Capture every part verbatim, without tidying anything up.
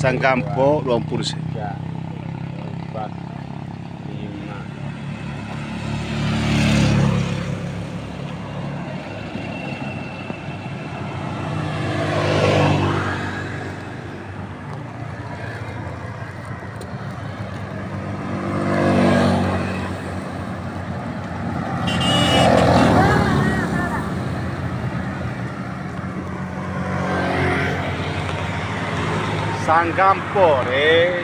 Sanggampo dua mpuru senti. Tiga, empat, lima. Sanggampo re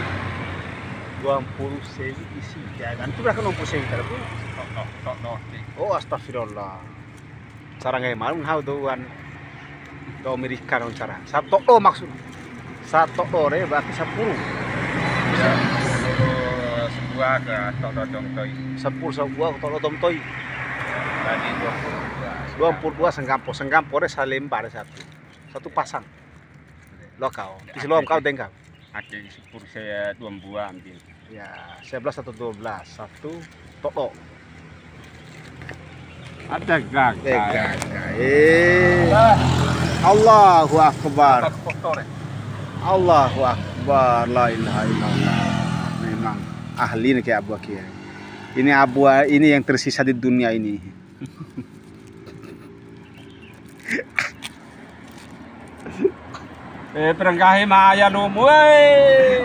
dua mpuru senti isi, ya kan? Itu berapa enam puluh senti tadi? Tok, tok, tok, tok. Oh, astagfirullah. Cara nggahi malu nahu doan. Do Amerika nahu cara. Sato'o maksud. Sato'o re berarti sapuru. Ya, sapuru sabua ka to'o dou to'i. Sapuru sabua ka to'o dou to'i. Jadi dua mpuru dua. Dua mpuru dua sanggampo. Sanggampo re salemba re satu. Satu pasang. Loa kau. Isi loa kau dengka. Ake sapuru saya dua mbua ambil. Ya, sebelas atau dua belas, satu to'o. Ada gaga. Eh, gaga. Eh. Ah. Allahu Akbar. Dapat kotor, ya? Allahu Akbar. La ilaha illallah. Memang ahli nih kayak Abu Kiai. Ini Abu, ini yang tersisa di dunia ini. Eh, perenggahi maya lumu, eh.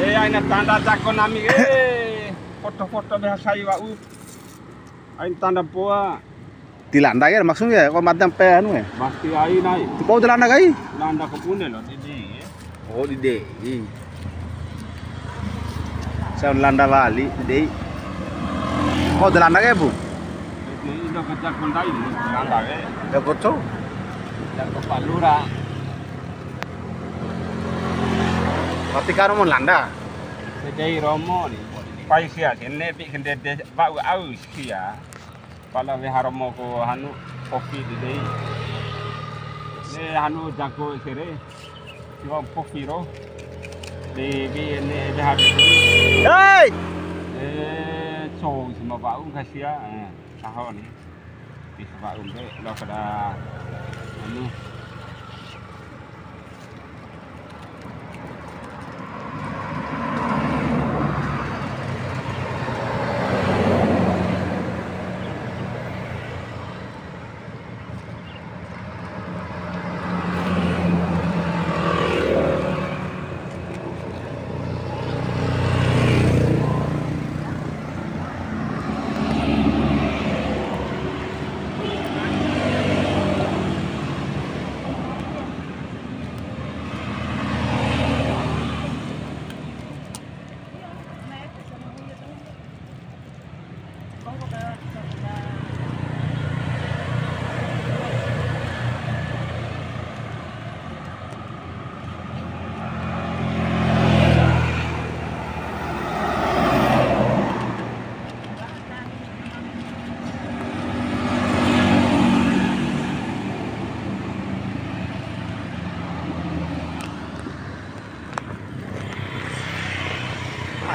Eh, aina tanda cako nami, eh. Foto-foto biasa wa'u. Aina tanda poa. Di landa ya, maksudnya, kok mati sampai anu ya? Mati ai nai. Di bawah di landa kai? Landa kebun lo, di, di, ya. Oh, di dei. Sa landa wali, di dei. Oh, di landa ke, Bu? Di, di, udah kerja kondai, landa ke. Udah kerja? Udah ke Palura. Berarti kan mau landa? Sedai romo ni. Pai sia, kene pi kende de, bau au sia. Pala weha romo ko hanu, kopi di dei. Ne hanu jago sere. Siwa kopi ro. Di, di, ne, de hanu. Hei! Eh, cou sama bau kasia. Eh, taho ni. Di sama umbe, lo kada, anu.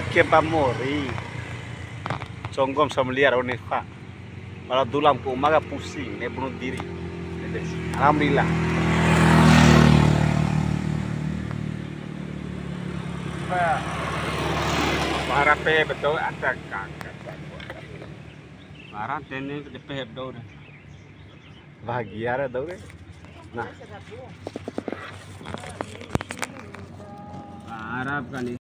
Ake pa mori. Conggom samliar Unefa. Pala dulam ku uma ka pusing, ne'e bunuh diri. Alhamdulillah. Para pe betul ada kagak. Para tene ke depe betul. Bahagia ra tau ke. Nah. Arab kan ni.